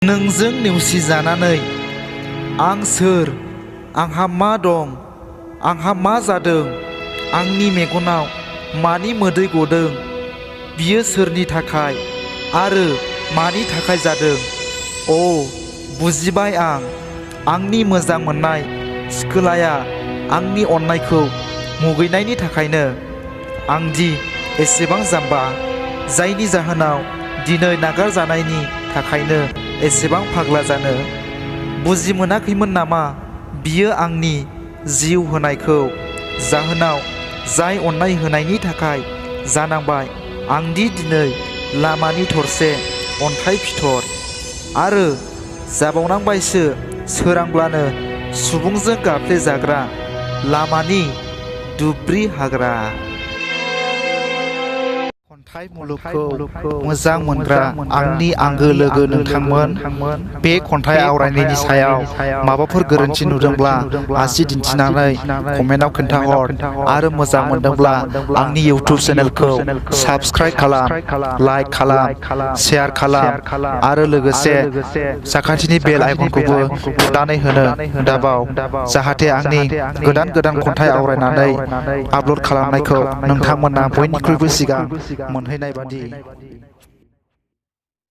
नोंजों नेवसिजानानै आं सोर, आंहा मा दं, आंहा मा जादों, आंनि मेगनाव मानि मोदै गदों, बियो सोरनि थाखाय आरो मानि थाखाय जादों? अ बुजिबाय आं, आंनि मोजां मोननाय सिखोलाया आंनि अननायखौ मुगैनायनि थाखायनो। आंदि एसेबां जाम्बा, जायनि जाहोनाव दिनै नागारजानायनि थाखायनो एसेबां फाग्ला जानो। बुजि मोनाखैमोन नामा बियो आंनि जिउ होनायखौ जाहोनाव जाय अननाय होनायनि थाखाय जानांबाय आंदि दिनै लामानि थरसे अन्थाइ फिथर आरो जाबावनांबायसो सोरांब्लानो सुबुंजों गाफ्लेजाग्रा लामानि दुब्रि हाग्रा। खन्थाइ मुलुगखौ मोजां मोनग्रा आंनि आंगो लोगो नोंथांमोन, बे खन्थाइ आवरायनायनि सायाव माबाफोर गोरोन्थि नुदोंब्ला आसि दिन्थिनानै कमेन्टआव खोन्थाहर आरो मोजां मोनदोंब्ला आंनि इउटिउब चेनेलखौ साबस्क्राइब खालाम, लाइक खालाम, शेयार खालाम आरो लोगोसे साखाथिनि बेल आइकनखौबो थुनानै होनो दाबाव, जाहाथे आंनि गोदान गोदान खन्थाइ आवरायनानै आपल'ड खालामनायखौ नोंथांमोना बयनिख्रुइबो सिगां मोनहैनाय बादि।